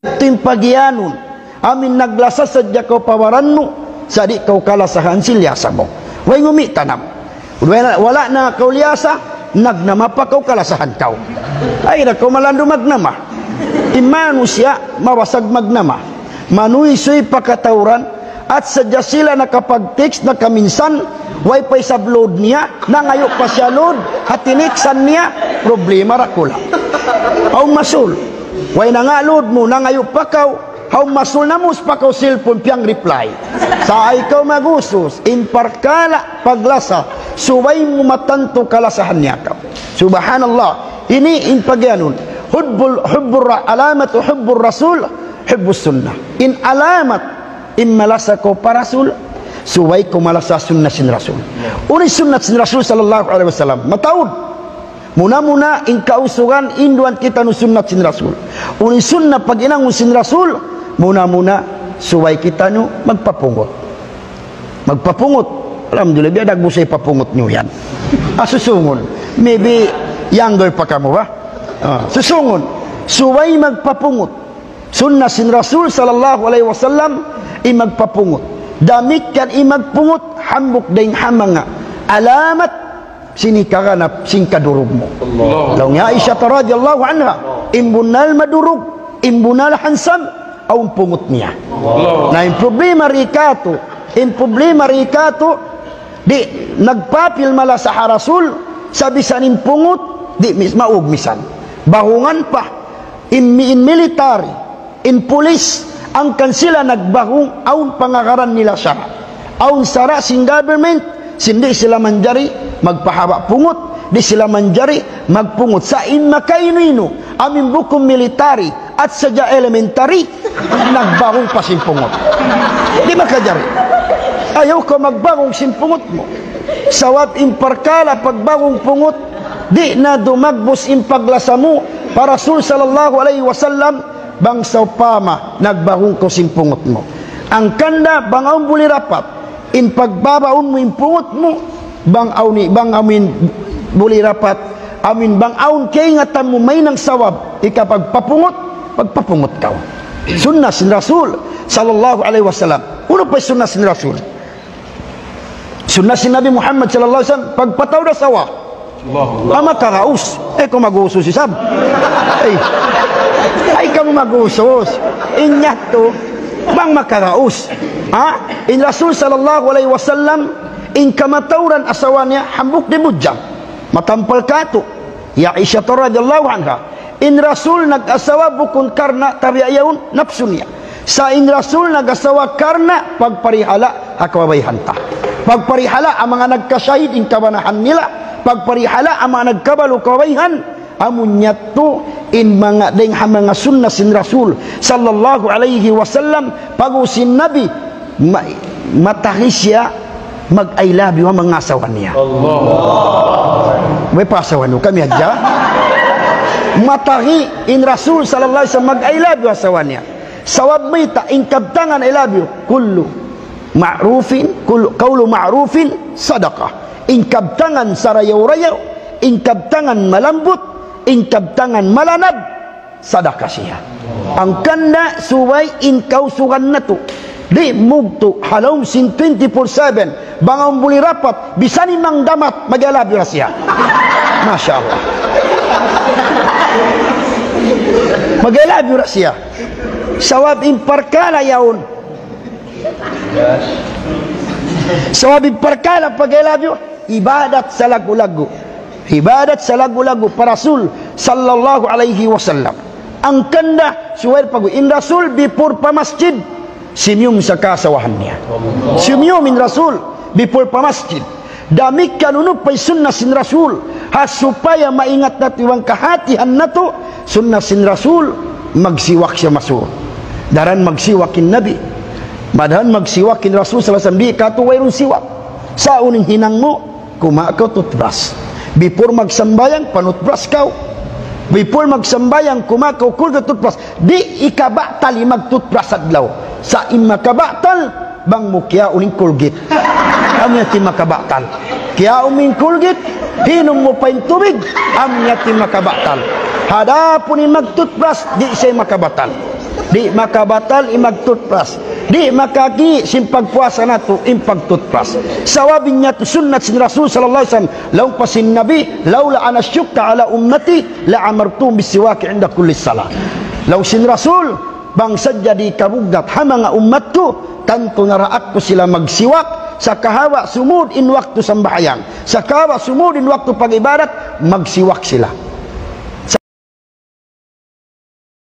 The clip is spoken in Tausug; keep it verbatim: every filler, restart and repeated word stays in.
Yadtu in pagiyanun, amu in naglasa sadja kaw pa baran mu, sa' di' kaw kalasahan sin liyasa mu. Way ngumi' tanam. Wala', wala' na kaw liyasa, nagnama pa kaw, kalasahan kaw. Ay, na kaw malandu' magnama. In manusiya', mabasag magnama. Manuysuy pa katauran, at sadja sila nakapag-text nakaminsan, way pa isab load niya, nangayu' pa siya load, ha tiniksan niya, problema dakula'. Awn masul. Way na nga load mu, nangayu' pa kaw, awn masul, namus pa kaw cellphone, piyang-reply. Sa' ayaw kaw mag-usus, in parkala' paglasa, subay mu matantu kalasahan niya kaw. Subhanallah. Ini in pagiyanun. Hubbul, hubbur ra-, alamatu hubbur rasul, hubbus sunnah. In alamat in malasa kaw pa Rasul, subay kaw malasa sunnat sin Rasul. Unu in sunnat sin Rasul sallallahu alayhi wasallam? Mataud. Muna-muna in kausugan, hinduan kitaniyu sunnat sin Rasul. Unu in sunnat paghinangun sin Rasul, muna-muna subay kitaniyu magpapungut. Magpapungut. Alhamdulillah, biya' da isab in papungut niyu yan. Ah, susungun. Maybe younger pa kamu ba? Ah, susungun. Subay magpapungut. Sunnat sin Rasul sallallahu alayhi wasallam in magpapungut. Damikkiyan in magpungut, hambuuk dayn ha manga alamat sin hikaganap sin kadurug mu. Allah. Laung hi Aisha radhiyallahu anha, in bunnal madurug, in bunnal handsome, awn pungut niya. Allah. Na in problema di katu', in problema di katu', di' nagpapil malasa ha Rasul, sa' bisan in pungut, di' mis-, maug misan. Bahungan pa, in mi-, in military, in pulis, hangkan sila nagbahung, awn pangagaran nila sara'. Awn sara' sin government, sin di' sila manjari magpahaba' pungut, di' sila manjari magpungut. Sa' in makainu-inu, amu in bukun military, at sadja elementary, nagbahung pa sin pungut. Di' makajari. Ayaw kaw magbahung sin pungut mu. Sabab in parkala' pagbahung pungut, di' na dumagbus in paglasa mu pa Rasul sallallahu alayhi wasallam, bang sawpama nagbahung kaw sin pungut mu. Hangkan da bang awn buli rapat, in pagbabaun mu in pungut mu, bang awn i-, bang amu in buli rapat, amu in bang awn kaingatan mu mahinang sabab, hikapagpapungut, magpapungut kaw. Sunnat sin Rasul sallallahu alayhi wasallam. Unu pa in sunnat sin Rasul? Sunnat sin Nabi Muhammad sallallahu alayhi wasallam, pagpataud asawa. Allahu Akbar. Ah, makaraus. Eh, kamu mag-usus isab. Ay. Ay, kamu mag-usus. In yadtu, bang makaraus. Ha? In Rasul sallallahu alayhi wasallam, in kamatauran asawa niya, hambuuk di' budjang. Matampal katu'. Hi Aisha radhiyallahu anha. In Rasul nag-asawa bukun karna' tabiya' yaun napsu niya. Sa' in Rasul nag-asawa karna' pagparihala' ha kababaihan ta. Pagparihala' ha manga nagkasahid in kabanahan nila. Pagparihala' ha manga nagkabalu kababaihan. Amu yadtu in manga dayng ha manga sunnat sin Rasul sallallahu alayhi wasallam, pag'ubus sin Nabi, ma-, matahi siya mag-I love you ha manga asawa niya. Allah. Way pa asawa niyu, kami hadja. Matahi in Rasul sallallahu alayhi wasallam mag-I love you ha asawa niya. Sabab mayta', in kabtangan I love you, kullu ma'rufin, kullu, qawlu ma'rufin sadaqah. In kabtangan sarayaw-rayaw, in kabtangan malambut, in kabtangan malanab, sadaka siya. Hangkan da subay in kausugan natu'. Di' mugtu' ha lawm sin twenty-four seven. Bang awn buli rapat, bisan imam damat, mag-I love you da siya. Masha Allah. Mag-I love you da siya. Sabab in parkala' yaun. Sabab in parkala' pag-I love you, ibadat salaggu'-laggu'. Ibadat salaggu'-laggu' pa Rasul sallallahu alayhi wasallam. Hangkan da, subay pag-, in Rasul before pa masjid, simiyum sa kaasawahan niya. Simiyum in Rasul before pa masjid. Damikkiyan unu pa in sunnat sin Rasul. Ha supaya maingat natu' iban kahatihan natu', sunnat sin Rasul, magsiwak siya masūr. Daran magsiwak in Nabi. Madaran magsiwak in Rasul sallallahu alayhi wasallam, di' katu' wayruun siwak. Sa' unu in hinang mu, kuma' kaw toothbrush. Before magsambahayang, panutbrush kaw. Before magsambahayang, kuma' kaw Colgate toothbrush. Di' ikabatal in mag-toothbrush adlaw. Sa' in makabatal, bang mu kiyaun in Colgate. Amu yadtu in makabatal. Kiyaun mu in Colgate, hinum mu pa in tubig, amu yadtu in makabatal. Adapun in mag-toothbrush, di' siya makabatal. Di' makabatal in mag-toothbrush. Di' makagi' sin pagpuasa natu' in pag-toothbrush. Sabab in yadtu sunnat sin Rasul sallallahu alayhi wasallam. Laung pa sin Nabi, لولا أن أشق على أمتي لأمرتهم بالسواك عند كل صلاة. Laung sin Rasul, bang sadja di' kabugat ha manga ummat ku, tantu naraak ku sila magsiwak, sakahawa sumud in waktu sambahayang, sakahawa sumud in waktu pag-ibadat, magsiwak sila.